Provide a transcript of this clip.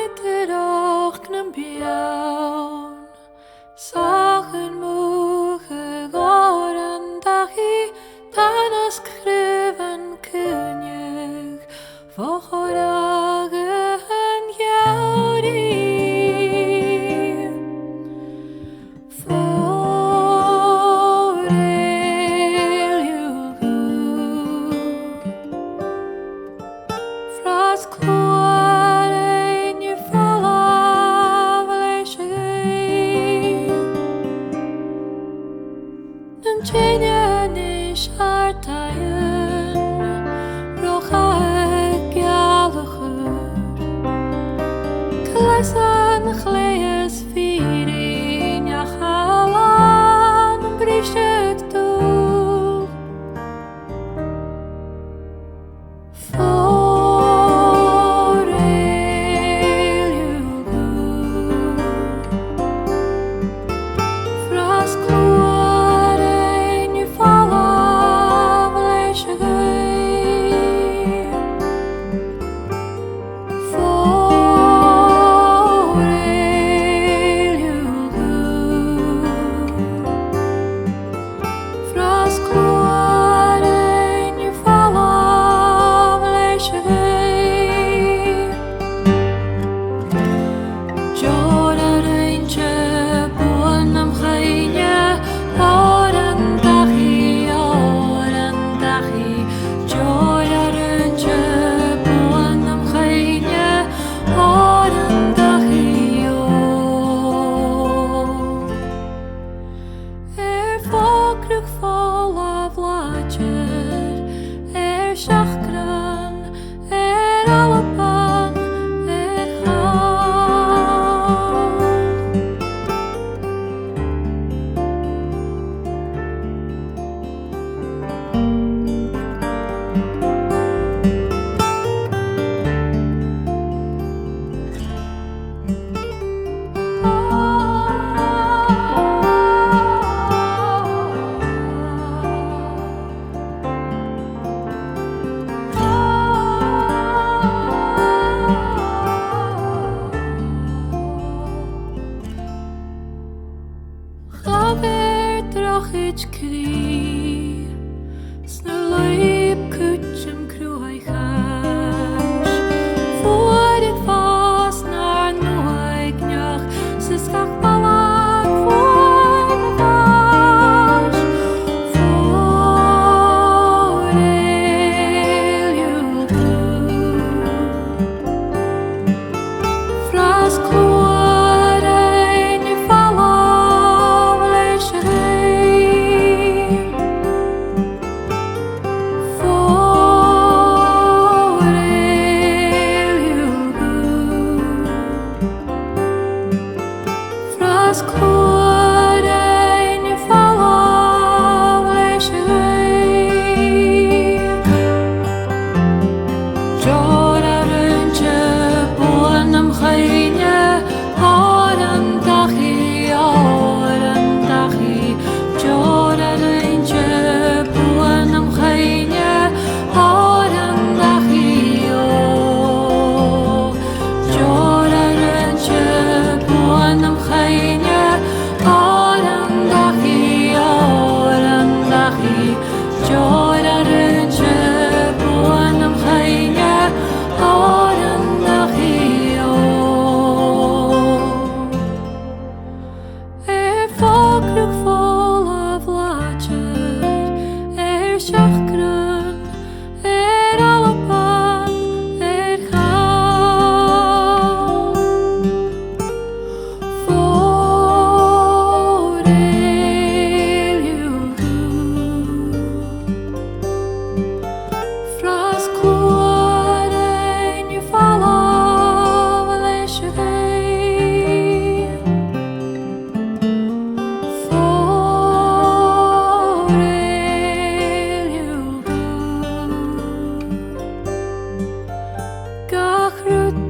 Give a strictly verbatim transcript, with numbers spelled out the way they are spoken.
Eadar-ochd nam beann, sàchan mùchadh òran dachaigh, tanas craobhan caoineadh, fo chorragan geamhraidh. Fo-rèiligeadh. Fras clòirean a' falbh leis a' ghaoith. Nan teine a-nis ar taighean, ro chadh geal a chur. Cleasan chleas fìrinn a' chall ann am briseadh-dubh. Fo-rèiligeadh. Fras clòirean a' falbh leis a' ghaoith. Fo-rèiligeadh. Fras clòirean a' falbh leis a' ghaoith. Deòir a rinn sibh buain nam chuimhne, òran dachaigh, òran dachaigh. Deòir a rinn sibh buain nam chuimhne, òran dachaigh, ò. Air fògrach folamh làidir, air seachran, air Alba, air chall. Chabhair drochaid chrìdh, 's na lùib cuideam cruaidh chais. Fuair iad fàs nar n-uaigneach, 's is gach balg fuaim a' chais. Fo-rèiligeadh. Fras clòirean a' falbh leis a' ghaoith. Fo-rèiligeadh. Fras clòirean a' falbh leis a' ghaoith. Deòir a rinn sibh buain nam chuimhne, òran dachaigh, òran dachaigh. Deòir a rinn sibh buain nam chuimhne, òran dachaigh, ò. Deòir a rinn sibh buain nam chuimhne, òran dachaigh, òran dachaigh. Deòir a rinn sibh buain nam chuimhne, òran dachaigh, ò. Air fògrach folamh làidir, air seachran, air Alba, air chall. Fo-rèiligeadh. Fras clòirean a' falbh leis a' ghaoith. Fo-rèiligeadh. Gach rud